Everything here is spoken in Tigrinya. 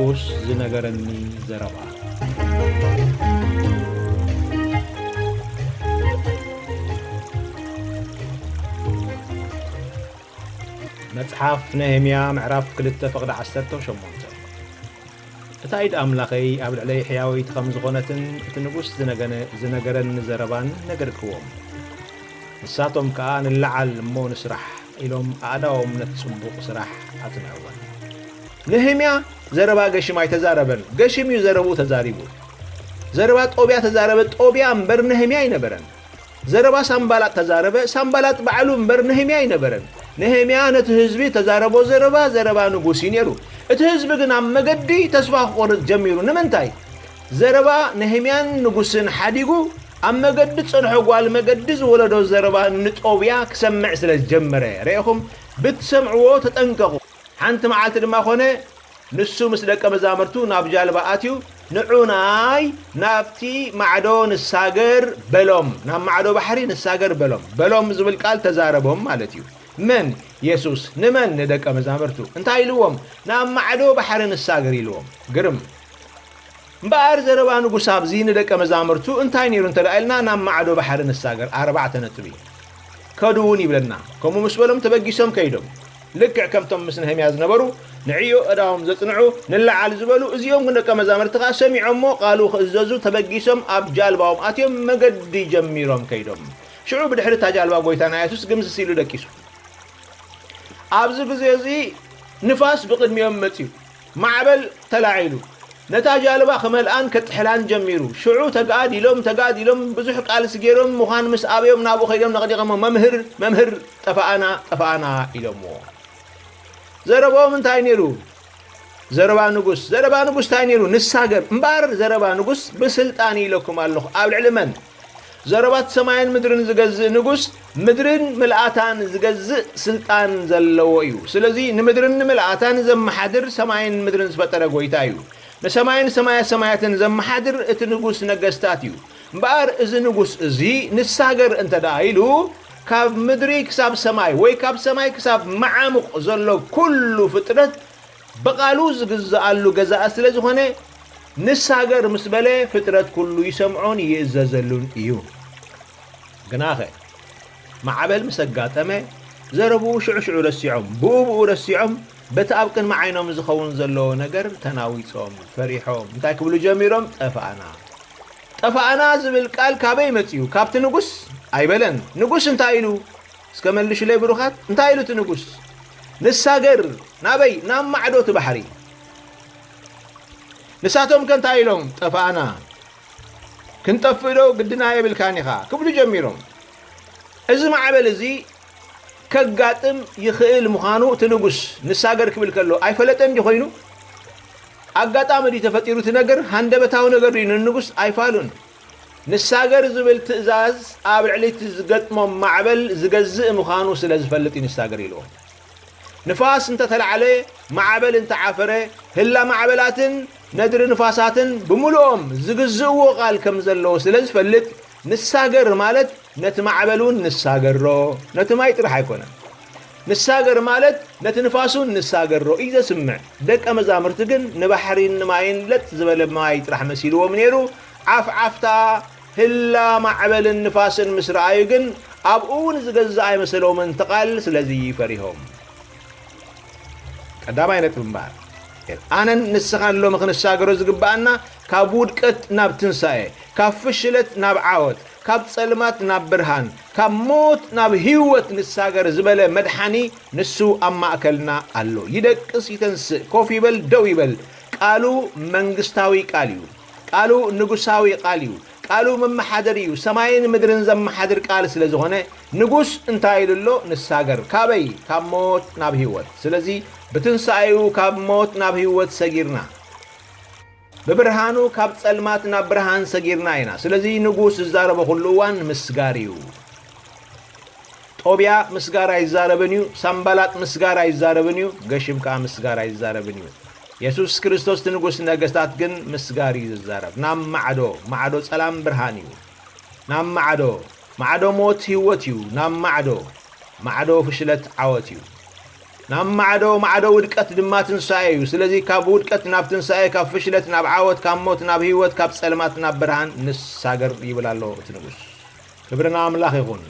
ንጉስ ዝነገረኒ ዘረባ። መጽሓፍ ነህምያ ምዕራፍ ክልተ ፍቕዲ ዓሰርተ ሸሞንተ። እታ ኢድ ኣምላኸይ ኣብ ልዕለይ ሕያወይቲ ከም ዝኾነትን እቲ ንጉስ ዝነገነ-፣ ዝነገረኒ ዘረባን ነገርክዎም። ንሳቶም ከኣ፣ "ንለዓል እሞ ንስራሕ" ኢሎም ኣእዳዎም ነቲ ጽቡቕ ስራሕ ኣጽንዕወን። ነህምያ ዘረባ ገሽም ኣይተዛረበን። ገሽም እዩ ዘረብኡ ተዛሪቡ። ዘረባ ጦብያ ተዛረበ፣ ጦብያ እምበር ነህምያ ኣይነበረን። ዘረባ ሳምባላጥ ተዛረበ፣ ሳምባላጥ ባዕሉ እምበር ነህምያ ኣይነበረን። ነህምያ ነቲ ህዝቢ ተዛረቦ ዘረባ፣ ዘረባ ንጉስ እዩ ነይሩ። እቲ ህዝቢ ግን ኣብ መገዲ ተስፋ ክቖርጽ ጀሚሩ። ንምንታይ? ዘረባ ነህምያን ንጉስን ሓዲጉ፣ ኣብ መገዲ ጸንሖ ጓል መገዲ ዝወለዶ ዘረባ ንጦብያ ክሰምዕ ስለ ዝጀመረ። ርኢኹም፣ ብትሰምዕዎ ተጠንቀቑ። ሓንቲ መዓልቲ ድማ ኾነ፣ ንሱ ምስ ደቀ መዛሙርቱ ናብ ጃልባ ኣትዩ፣ "ንዑናይ ናብቲ ማዕዶ ንሳገር" በሎም። ናብ ማዕዶ ባሕሪ ንሳገር በሎም። በሎም ዝብል ቃል ተዛረቦም ማለት እዩ። መን? የሱስ። ንመን? ንደቀ መዛሙርቱ። እንታይ ኢልዎም? "ናብ ማዕዶ ባሕሪ ንሳገር" ኢልዎም። ግርም። እምበኣር ዘረባ ንጉስ ኣብዚ ንደቀ መዛሙርቱ እንታይ ነይሩ እንተ ደኣ ኢልና፣ "ናብ ማዕዶ ባሕሪ ንሳገር" ኣርባዕተ ነጥቢ። ከዱ እውን ይብለና። ከምኡ ምስ በሎም ተበጊሶም ከይዶም። ልክዕ ከምቶም ምስ ነህምያ ዝነበሩ ንዕዮ ኣእዳዎም ዘጽንዑ ንለዓል ዝበሉ፣ እዚኦም ግን ደቀ መዛሙርቲ ከኣ ሰሚዖሞ ቃሉ ክእዘዙ ተበጊሶም ኣብ ጃልባኦም ኣትዮም መገዲ ጀሚሮም ከይዶም። ሽዑ ብድሕሪ እታ ጃልባ ጎይታና የሱስ ግምስስ ኢሉ ደቂሱ። ኣብዚ ግዜ እዚ ንፋስ ብቕድሚኦም መጺኡ። ማዕበል ተላዒሉ፣ ነታ ጃልባ ክመልኣን ከጥሕላን ጀሚሩ። ሽዑ ተጋድ ኢሎም፣ ተጋድ ኢሎም፣ ብዙሕ ቃልሲ ገይሮም፣ ምዃን ምስ ኣበዮም ናብኡ ከይዶም ነቕኒቖሞ፣ "መምህር፣ መምህር፣ ጠፋኣና፣ ጠፋኣና" ኢሎምዎ። ዘረባኦም እንታይ ነይሩ? ዘረባ ንጉስ። ዘረባ ንጉስ እንታይ ነይሩ? ንሳገር። እምበኣር ዘረባ ንጉስ ብስልጣን ኢለኩም ኣለኹ። ኣብ ልዕሊ መን? ዘረባት ሰማይን ምድርን ዝገዝእ ንጉስ፣ ምድርን ምልኣታን ዝገዝእ ስልጣን ዘለዎ እዩ። ስለዚ ንምድርን ንምልኣታን ዘመሓድር ሰማይን ምድርን ዝፈጠረ ጎይታ እዩ። ንሰማይን ሰማያ ሰማያትን ዘመሓድር እቲ ንጉስ ነገስታት እዩ። እምበኣር እዚ ንጉስ እዚ ንሳገር እንተ ደኣ ኢሉ፣ ካብ ምድሪ ክሳብ ሰማይ ወይ ካብ ሰማይ ክሳብ መዓሙቕ ዘሎ ኩሉ ፍጥረት ብቓሉ ዝግዝኣሉ ገዛኢ ስለ ዝኾነ፣ ንሳገር ምስ በለ ፍጥረት ኩሉ ይሰምዖን ይእዘዘሉን እዩ። ግናኸ፣ ማዕበል ምስ ኣጋጠመ፣ ዘረብኡ ሽዑ ሽዑ ረሲዖም፣ ብኡ ብኡ ረሲዖም፣ በቲ ኣብ ቅድሚ ዓይኖም ዝኸውን ዘለዎ ነገር ተናዊጾም፣ ፈሪሖም፣ እንታይ ክብሉ ጀሚሮም? "ጠፋእና። ጠፋእና" ዝብል ቃል ካበይ መጺኡ? ካብቲ ንጉስ? ኣይበለን። ንጉስ እንታይ ኢሉ? እስከ መልሹለይ ብሩኻት፣ እንታይ ኢሉ እቲ ንጉስ? "ንሳገር" ናበይ? ናብ ማዕዶ እቲ ባሕሪ። ንሳቶም ከ እንታይ ኢሎም? "ጠፋእና። ክንጠፍእ ዶ ግድና የብልካን ኢኻ" ክብሉ ጀሚሮም። እዚ ማዕበል እዚ ከጋጥም ይኽእል ምዃኑ እቲ ንጉስ ንሳገር ክብል ከሎ ኣይፈለጠን ድዩ ኮይኑ? ኣጋጣሚ ድዩ ተፈጢሩ እቲ ነገር? ሃንደበታዊ ነገር ድዩ ንንጉስ? ኣይፋሉን። ንሳገር ዝብል ትእዛዝ ኣብ ልዕሊ እቲ ዝገጥሞም ማዕበል ዝገዝእ ምዃኑ ስለ ዝፈልጥ እዩ ንሳገር ኢልዎ። ንፋስ እንተተላዕለ፣ ማዕበል እንተዓፈረ፣ ህላ ማዕበላትን ነድሪ ንፋሳትን ብምሉኦም ዝግዝእዎ ቃል ከም ዘለዎ ስለ ዝፈልጥ፣ ንሳገር ማለት ነቲ ማዕበል እውን ንሳገሮ፣ ነቲ ማይ ጥራሕ ኣይኮነን። ንሳገር ማለት ነቲ ንፋስ እውን ንሳገሮ እዩ ዘስምዕ። ደቀ መዛሙርቲ ግን ንባሕሪን ንማይን ለጥ ዝበለ ማይ ጥራሕ መሲልዎም ነይሩ። ዓፍ ዓፍታ ህላ ማዕበልን ንፋስን ምስ ረኣዩ ግን ኣብኡ እውን ዝገዝእ ኣይመሰሎምን፣ ተቓል ስለዚ ፈሪሆም። ቀዳማይ ነጥቢ እምበኣር፣ ኣነን ንስኻን ሎሚ ክንሳገሮ ዝግብኣና ካብ ውድቀት ናብ ትንሳኤ፣ ካብ ፍሽለት ናብ ዓወት፣ ካብ ጸልማት ናብ ብርሃን፣ ካብ ሞት ናብ ህይወት ንሳገር ዝበለ መድሓኒ ንሱ ኣብ ማእከልና ኣሎ። ይደቅስ ይተንስእ፣ ኮፍ ይበል ደው ይበል፣ ቃሉ መንግስታዊ ቃል እዩ። ቃሉ ንጉሳዊ ቃል እዩ። ቃሉ መመሓደሪ እዩ። ሰማይን ምድርን ዘመሓድር ቃል ስለ ዝኾነ፣ ንጉስ እንታይ ኢሉ ኣሎ? ንሳገር። ካበይ? ካብ ሞት ናብ ህይወት። ስለዚ ብትንሳኤኡ ካብ ሞት ናብ ህይወት ሰጊርና። ብብርሃኑ ካብ ጸልማት ናብ ብርሃን ሰጊርና ኢና። ስለዚ ንጉስ ዝዛረቦ ኩሉ እዋን ምስጋር እዩ። ጦብያ ምስጋር ኣይዛረብን እዩ፣ ሳምባላጥ ምስጋር ኣይዛረብን እዩ፣ ገሽም ከኣ ምስጋር ኣይዛረብን እዩ። የሱስ ክርስቶስ እቲ ንጉስ ነገስታት ግን ምስጋር እዩ ዝዛረብ። ናብ ማዕዶ፣ ማዕዶ ጸላም ብርሃን እዩ። ናብ ማዕዶ፣ ማዕዶ ሞት ህይወት እዩ። ናብ ማዕዶ፣ ማዕዶ ፍሽለት ዓወት እዩ። ናብ ማዕዶ፣ ማዕዶ ውድቀት ድማ ትንሳኤ እዩ። ስለዚ ካብ ውድቀት ናብ ትንሳኤ፣ ካብ ፍሽለት ናብ ዓወት፣ ካብ ሞት ናብ ህይወት፣ ካብ ጸልማት ናብ ብርሃን ንሳገር ይብል ኣሎ እቲ ንጉስ። ክብሪ ንኣምላኽ ይኹን።